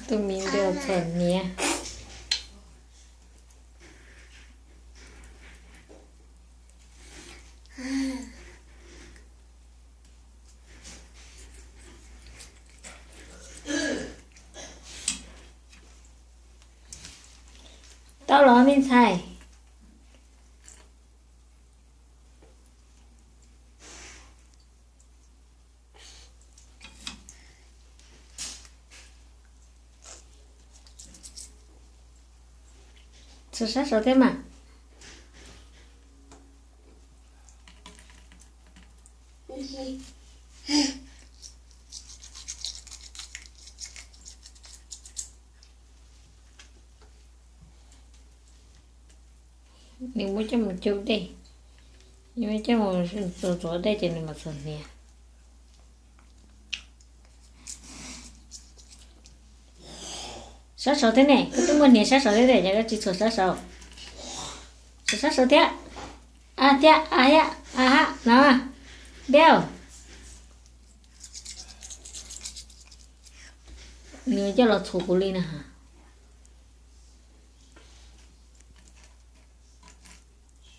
Tus miv ntws txhuam hniav. Tau los me ntxhais? Txhuam sab saud thiab mas. Nws muab coj mus cug dej, nws muab coj mus txuas txuas dej ces nws mam txhuam hniav. Sab saud thiab ne, koj twb muaj hniav sab saud thiab ces koj tsis txhuam sab saud? Txhuam sab saud thiab. A thiab, a thiab, a ha no. Npiab. Nws coj los txhuam kuv li na.